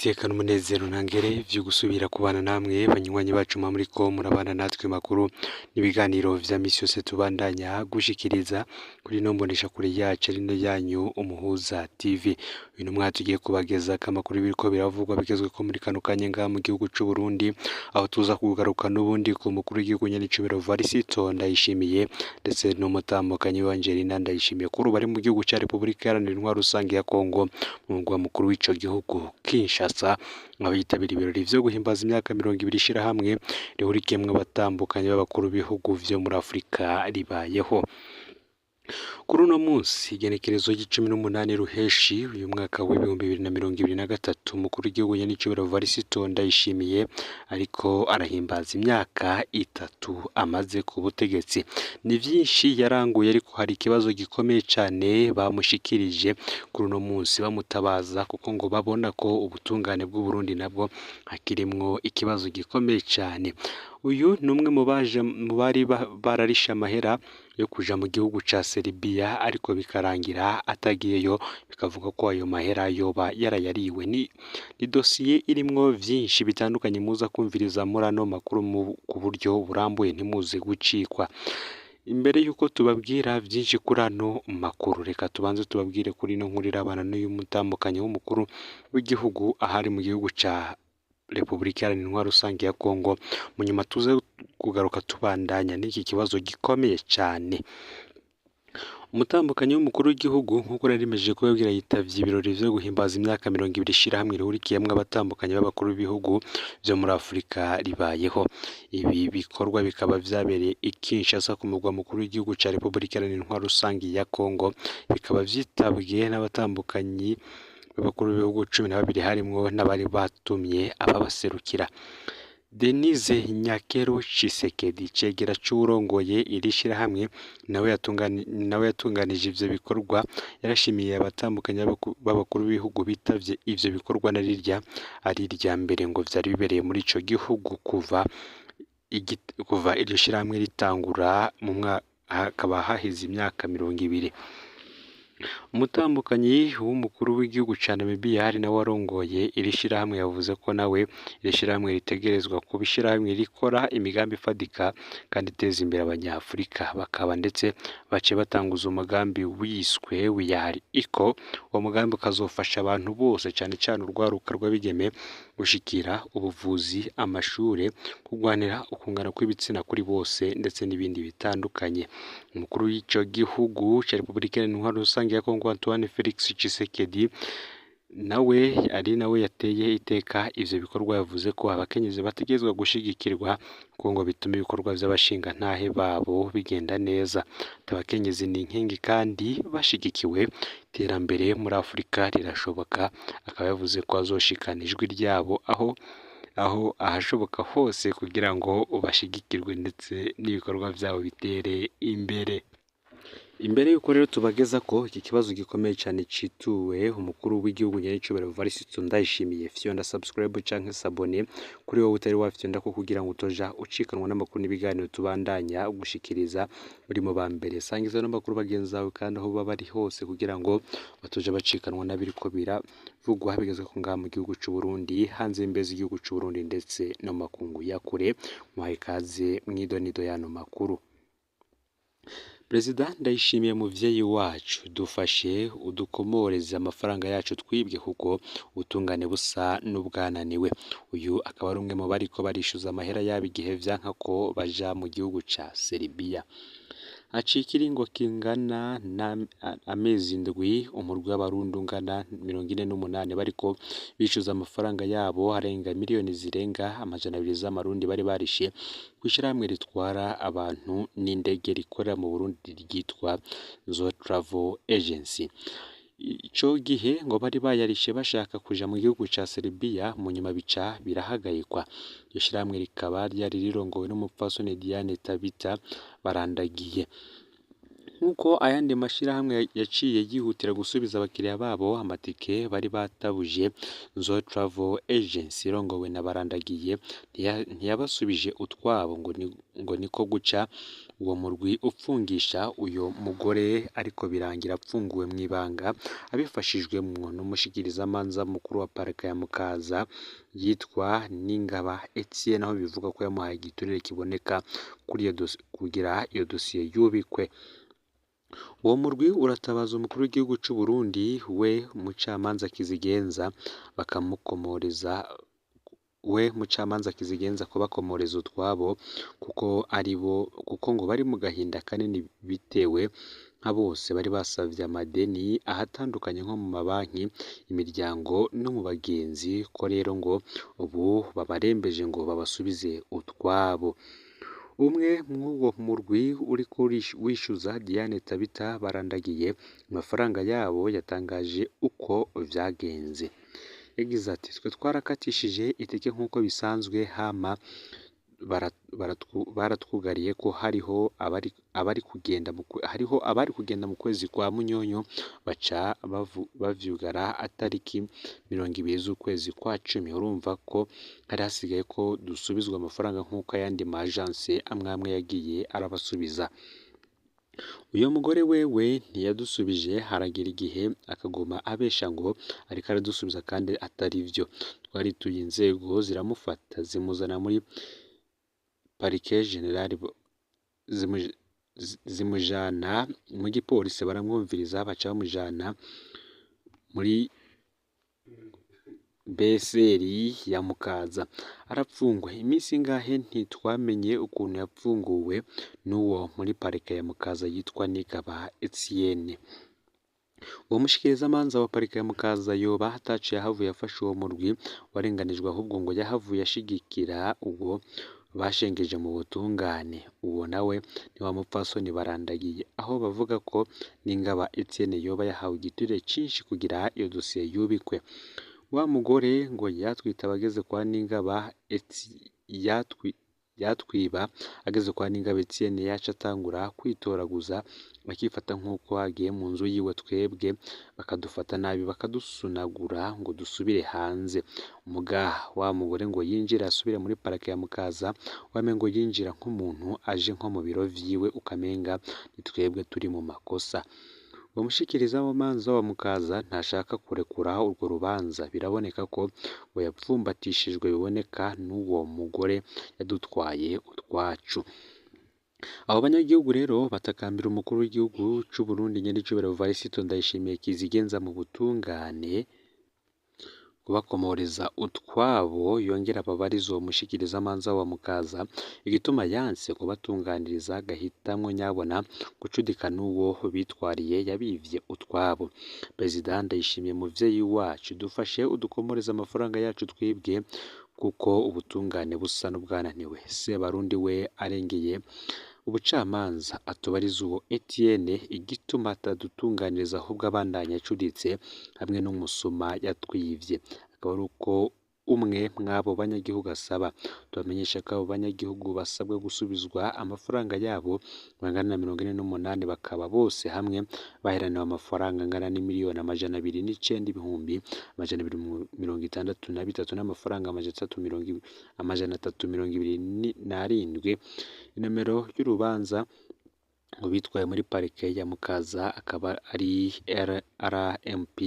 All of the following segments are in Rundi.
Niteka n'umunezero ntangere vyo gusubira kubana namwe banywanyi bacu muba muriko murabana natwe makuru n'ibiganiro vya misi yose tubandanya gushikiriza kuri ino mboneshakure yacu ari no yanyu Umuhuza TV. Uyu numwe tugiye kubagezako amakuru biriko biravugwa bigezweko muri kano kanya ngaha mu gihugu c'u Burundi, aho tuza kugaruka n'ubundi ku mukuru w'igihugu nyenicubahiro Varisito Ndayishimiye ndetse n'umutambukanyi we Angelina Ndayishimiye, kuri ubu bari mu gihugu ca Repubulika Iharanira Intwaro Rusangi ya Kongo mu mugwa mukuru w'ico gihugu Kinshasa, aho yitabira ibirori vyo guhimbaza imyaka 20 ishirahamwe rihurikiyemwo abatambukanyi b'abakuru b'ibihugu vyo muri Afrika ribayeho. Kuri uno munsi igenekerezo ry'icumi n'umunani Ruheshi uyu mwaka w'2023, umukuru w'igihugu nyenicubahiro Varisito Ndayishimiye ariko arahimbaza imyaka 3 amaze ku butegetsi. Ni vyinshi yaranguye, ariko hari ikibazo gikomeye cane bamushikirije kuri uno munsi bamutabaza, kuko ngo babona ko ubutungane bw'Uburundi nabwo hakirimwo ikibazo gikomeye cane. Uyu ni umwe mu baje mu bari bararishe amahera yo kuja mu gihugu ca Serbia, ariko bikarangira atagiyeyo, bikavuga ko ayo mahera yoba yarayariwe. Ni dosiye irimwo vyinshi bitandukanye muza kumviriza muri ano makuru ku buryo burambuye, ntimuze gucikwa. Imbere yuko tubabwira vyinshi kuri ano makuru, reka tubanze tubabwire kuri ino nkuru irabana n'uyu mutambukanyi w'umukuru w'igihugu ahari mu gihugu ca Repubulika Iharanira Intwaro Rusangi ya Kongo, mu nyuma tuze kugaruka tubandanya n'iki kibazo gikomeye cane. Umutambukanyi w'umukuru w'igihugu, nk'uko nari mpejeje kubabwira, yitavye ibirori vyo guhimbaza imyaka 20 ishirahamwe rihurikiyemwo abatambukanyi b'abakuru b'ibihugu vyo muri Afrika ribayeho. Ibi bikorwa bikaba vyabereye i Kinshasa ku mugwa mukuru w'igihugu ca Repubulika Iharanira Intwaro Rusangi ya Kongo, bikaba vyitabwe n'abatambukanyi b'abakuru b'ibihugu 12, harimwo n'abari batumye ababaserukira. Denise Nyakeru Tshisekedi, cegera c'uwurongoye iri shirahamwe, nawe yatunganije ivyo bikorwa, yarashimiye abatambukanyi b'abakuru b'ibihugu bitavye ivyo bikorwa, na rirya ari irya mbere ngo vyari bibereye muri ico gihugu kuva iryo shirahamwe ritangura, mu hakaba haheze imyaka 20. Umutambukanyi w'umukuru w'igihugu ca Namibia, ari nawe arongoye iri shirahamwe, yavuze ko nawe iri shirahamwe ritegerezwa kuba ishirahamwe rikora imigambi ifadika kandi iteza imbere abanyafurika, bakaba ndetse baciye batanguza umugambi wiswe We Are Equal. Uwo mugambi ukazofasha abantu bose, cane cane urwaruka rw'abigeme, gushikira ubuvuzi, amashure, kurwanira ukungana kw'ibitsina kuri bose, ndetse n'ibindi bitandukanye. Umukuru w'ico gihugu ca Repubulika Iharanira Intwaro Rusangi ya Kongo, Antoine Felix Tshisekedi, nawe ari nawe yateye iteka ivyo bikorwa, yavuze ko abakenyezi bategerezwa gushigikirwa kuko ngo bituma ibikorwa vy'abashingantahe babo bigenda neza. Abakenyezi ni inkingi kandi bashigikiwe iterambere muri Afrika rirashoboka. Akaba yavuze ko azoshikana ijwi ryabo aho ahashoboka hose kugira ngo bashigikirwe ndetse n'ibikorwa vyabo bitere imbere. Imbere yuko rero tubageza ko iki kibazo gikomeye cane cituwe umukuru w'igihugu nyenicubahiro Varisito Ndayishimiye, fyonda subscribe canke s'abonner kuri wowe utari wafyonda ko, kugira ngo utoja ucikanwa n'amakuru n'ibiganiro tubandanya gushikiriza uri mu ba mbere. Sangiza n'amakuru bagenzi bawe kandi aho baba bari hose, kugira ngo batoja bacikanwa n'abiriko biravugwa bigezweko ngaha mu gihugu c'u Burundi, hanze y'imbibe z'igihugu c'u Burundi, ndetse no mu makungu ya kure. Muhaye ikaze mw'idonido y'ano makuru. Perezida Ndayishimiye, muvyeyi wacu, dufashe udukomoreze amafaranga yacu twibwe, kuko ubutungane busa n'ubwananiwe. Uyu akaba ari umwe mu bariko barishuza amahera yabo igihe vyanka ko baja mu gihugu ca Serbia. Haciye ikiringo kingana amezi 7, umurwi w'abarundi ungana 48 bariko bishuza amafaranga yabo arenga miliyoni zirenga 200 z'amarundi bari barishe kw'ishirahamwe ritwara abantu n'indege rikorera mu Burundi ryitwa Nzo Travel Agency. Ico gihe ngo bari bayarishe bashaka kuja mu gihugu ca Serbia, mu nyuma bica birahagarikwa. Iryo shirahamwe rikaba ryari rirongowe n'umupfasoni Diane Tabita Barandagiye. Nk'uko ayandi mashirahamwe yaciye yihutira gusubiza abakiriya babo amatike bari batabuje, Nzo Travel Agency irongowe na Barandagiye ntiyabasubije utwabo, ngo niko guca Uwo murwi upfungisha uyo mugore, ariko birangira apfunguwe mw'ibanga abifashijwemwo n'umushikirizamanza mukuru wa parike ya Mukaza yitwa Ningaba Etienne, aho bivuga ko yamuhaye igiturire kiboneka kuri iyo kugira iyo dosiye yubikwe. Uwo murwi uratabaza umukuru w'igihugu c'u Burundi we mucamanza Kizigenza bakamukomoreza we mucamanza Kizigenza kubakomoreza utwabo, kuko aribo kuko ngo bari mu gahinda kanini bitewe nka bose bari basavye amadeni ahatandukanye nko mu mabanki, imiryango no mu bagenzi, ko rero ngo ubu babarembeje ngo babasubize utwabo. Umwe mw'uwo murwi uriko wishuza Diane Tabita Barandagiye amafaranga yabo yatangaje uko vyagenze. Yagize ati: "Twe twarakatishije itike nk'uko bisanzwe, hama baratwugariye ko hariho abari kugenda hariho abari kugenda mu kwezi kwa Munyonyo, baca bavyugara atariki 20 z'ukwezi kwa cumi. Urumva ko hari hasigaye ko dusubizwa amafaranga nk'uko ayandi ma agence amwe amwe yagiye arabasubiza. Uyo mugore wewe ntiyadusubije, haragera igihe akaguma abesha ngo ariko aradusubiza kandi atari vyo. Twarituye inzego ziramufata zimuzana muri parike generale, zimujana mu gipolisi baramwumviriza, baca bamujana muri beseri ya Mukaza arapfungwa iminsi ingahe ntitwamenye ukuntu yapfunguwe n'uwo muri parike ya Mukaza yitwa Nigaba Etienne. Uwo mushikirizamanza wa parike ya Mukaza yoba ataciye yahavuye afasha uwo murwi warenganijwe, ahubwo ngo yahavuye ashigikira uwo bashengeje mu butungane. Uwo nawe ni wa mupfasoni Barandagiye, aho bavuga ko Ningaba Etienne yoba yahawe igiturire cinshi kugira iyo dosiye yubikwe. Wa mugore ngo yatwitaba ageze kwa Ningaba yatwiba ageze kwa Ningaba Etienne, yaca atangura kwitoraguza akifata nk'uko agiye mu nzu yiwe, twebwe bakadufata nabi bakadusunagura ngo dusubire hanze. Muga wa mugore ngo yinjira asubire muri parike ya Mukaza, wamengo yinjira nk'umuntu aje nko mu biro vyiwe, ukamenga ni twebwe turi mu makosa. Uwo mushikirizamanza wa Mukaza ntashaka kurekura urwo rubanza, biraboneka ko ngo yapfumbatishijwe biboneka n'uwo mugore yadutwaye utwacu. Abo banyagihugu rero batakambira umukuru w'igihugu c'u Burundi nyenicubahiro Evariste Ndayishimiye Kizigenza mu butungane kubakomoreza utwabo, yongera ababarize uwo mushikirizamanza wa Mukaza igituma yanse kubatunganiriza, agahitamwo nyabona gucudika n'uwo bitwariye yabivye utwabo. Perezida Ndayishimiye muvyeyi wacu, dufashe udukomoreze amafaranga yacu twibwe, kuko ubutungane busa n'ubwananiwe. Sebarundi we arengeye ubucamanza atubarize uwo Etienne igituma atadutunganiriza, ahubwo abandanya acuditse hamwe n'umusuma yatwivye. Akaba ari uko umwe mw'abo banyagihugu asaba. Tubamenyesha ko abo banyagihugu basabwa gusubizwa amafaranga yabo bangana na 48, bakaba bose hamwe baheraniwe amafaranga angana n'imiliyoni 209,263 n'amafaranga 327 Inomero y'urubanza ngo bitwaye muri parike ya Mukaza akaba ari RMP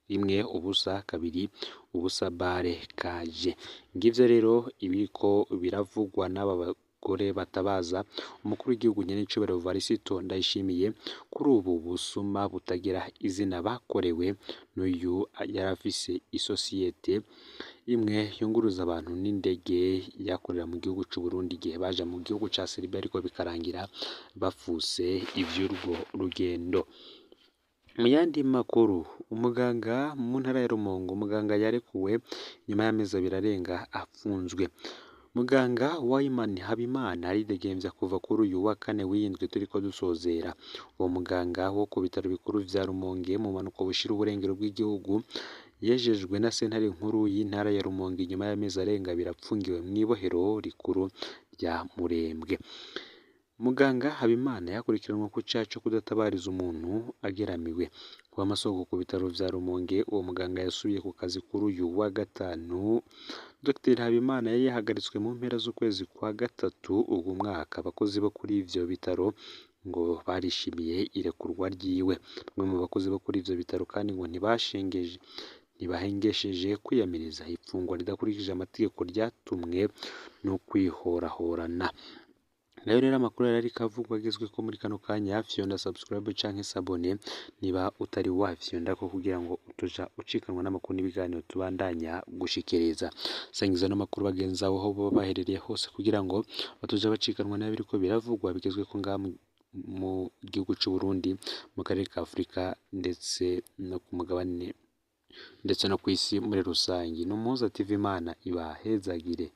1 0 2 0 bare kaje. Ngivyo rero ibiriko biravugwa n'aba bagore batabaza umukuru w'igihugu nyenicubahiro Evariste Ndayishimiye kuri ubu busuma butagira izina bakorewe n'uyu yarafise isosiyete imwe yunguruza abantu n'indege yakorera mu gihugu c'u Burundi igihe baja mu gihugu ca Serbia, ariko bikarangira bafuse ivy'urwo rugendo. Mu yandi makuru, umuganga mu ntara ya Rumonge, umuganga yarekuwe nyuma y'amezi 2 arenga afunzwe. Muganga Wayman Habimana aridegemvya kuva kuri uyu wa kane w'indwi turiko dusozera. Uwo muganga wo ku bitaro bikuru vya Rumonge mu mpanuka bushira uburengero bw'igihugu yejejwe na sentare nkuru y'intara ya Rumonge inyuma y'amezi arenga 2 apfungiwe mw'ibohero rikuru rya Murembwe. Muganga Habimana yakurikiranwa ku caha co kudatabariza umuntu ageramiwe. Kuba amasoko ku bitaro vya Rumonge, uwo muganga yasubiye ku kazi kuri uyu wa gatanu Dr Habimana yari yahagaritswe mu mpera z'ukwezi kwa gatatu uwu mwaka. Abakozi bo kuri ivyo bitaro ngo barishimiye irekurwa ryiwe. Bamwe mu bakozi bo kuri ivyo bitaro kandi ngo ntibashengeje ntibahengesheje kwiyamiriza ifungwa ridakurikije amategeko ryatumwe no kwihorahorana. Nayo rero amakuru yari ariko avugwa agezweko muri kano kanya, fyonda subscribe canke s'abonner niba utari wafyondako kugira ngo utoja ucikanwa n'amakuru n'ibiganiro tubandanya gushikiriza. Sangiza ano makuru bagenzi bawe aho boba baherereye hose kugira ngo batoja bacikanwa n'ibiriko biravugwa bigezweko ngaha mu gihugu c'Uburundi, mu karere ka Afurika ndetse no ku mugabane ndetse no kw'isi muri rusangi. Ni Umuhuza TV, Imana ibahezagire.